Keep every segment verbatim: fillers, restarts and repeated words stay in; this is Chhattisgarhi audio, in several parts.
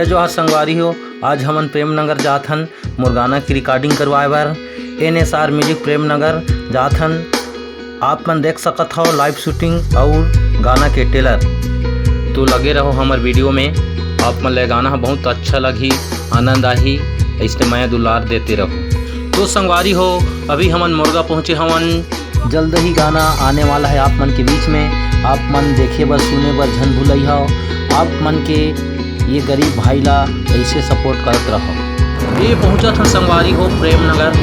जोहार संगवारी हो, आज हमन प्रेमनगर जात हन मोर गाना के recording करवाए बर। N S R music Premnagar जात हन। आप मन देख सकत हव live shooting अउ गाना के trailer। तो लगे रहो हमर video में, आप मन ल गाना ह बहुत अच्छा लगही, आनंद आही। ऐसने मया दुलार देते रहो। तो संगवारी हो, अभी हमन मोरगा पहुँचे हवन। जल्द ही गाना आने वाला है आप मन के बीच में। आप मन देखे बर, सुने बर झन भुलई हव। आप मन के ये गरीब भाई ला ऐसे support करत रहो। ये पहुँचत हन संगवारी हो प्रेमनगर।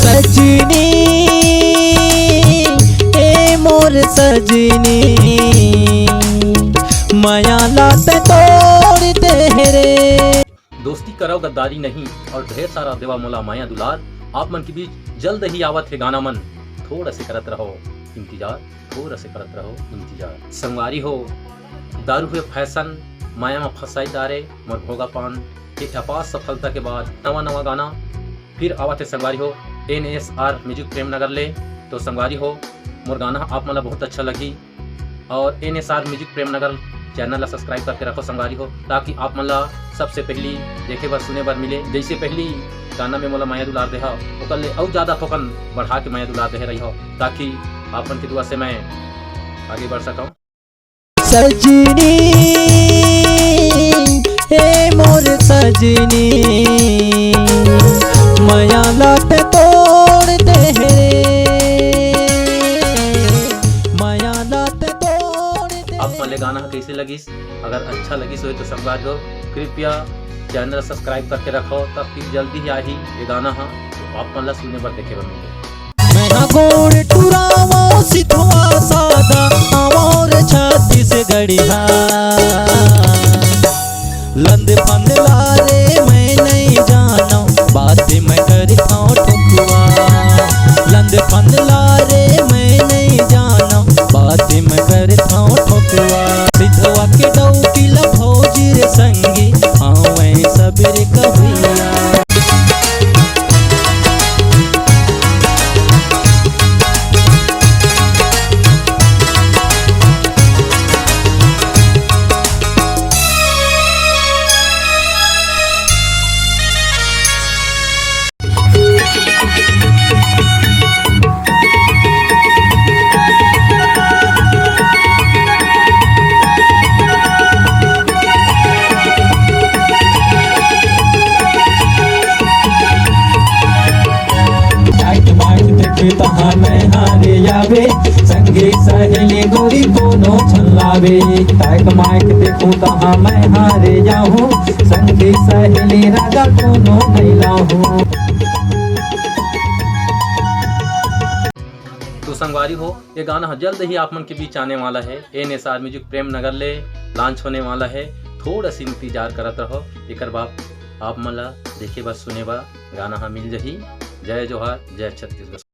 सजनी, ए मोर सजनी, मया ला तैं तोड़ दे रे। दोस्ती करव गद्दारी नहीं और ढेर सारा देवा मोला मया दुलार। आप मन के बीच जल्द ही आवत हे गाना मन, थोड़ा से करत रहो इंतजार, थोड़ा से करत रहो इंतजार। संगवारी हो, दारू हे फैशन, माया म फंसाई डारे मोर भोगा पान के अपार सफलता के बाद नवा नवा गाना फिर आवत हे संगवारी हो, N S R music Premnagar ले। तो संगवारी हो, मोर गाना आप मन ला बहुत अच्छा लगही और N S R music Premnagar channel ला subscribe करके रखो संगवारी हो, ताकि आप मन ला सबसे पहली देखे बर, सुने बर मिले। जैसे पहली गाना में मोला मया दुलार देहा, ओकर ले अउ ज्यादा थोकन बढ़ा के मया दुलार देहे रही हो, ताकि आप मन के दुआ से मैं आगे बढ़ सकूं। सजनी, ए मोर सजनी, मया ला तैं तोड़ दे रे, मया ला तैं तोड़ दे। आप मन ले गाना ह कैसे लगिस? अगर अच्छा लगिस होय तो संगवारी हो, कृपया channel subscribe करके रखो, ताकि जल्दी ही आही ये गाना ह, तो आप मन ला सुने बर, देखे बर मिले। मैं हा गोड़ टुरावो सिथवा सादा, आवार छत्तीसगढ़िया। लंद फंद ला रे मैं नहीं जानो, बात मैं करथों ठोकवा। लंद फंद ला रे मैं नहीं जानो, बात मैं करथों ठोकवा। सिथवा के डौकी ला भौजी रे संगी, आवे सबेरे कहुइया। टाइट माइट देखे तहाँ मैं हारे आवे, संगी सहेली गोरी कोनो छल्लावे। टाइट माइट देखूं तहाँ मैं हारे जाहूँ, संगी सहेली राजा कोनो नहीं लाहूँ। तो संगवारी हो, ये गाना ह जल्द ही आप मन के बीच आने वाला है। N S R music Premnagar ले launch होने वाला है, थोड़ा सा इंतजार करत रहो, एकर बाद आप मन ला देखे बर, सुने बर गाना ह मिल जही। जय जोहार, जय छत्तीसगढ़।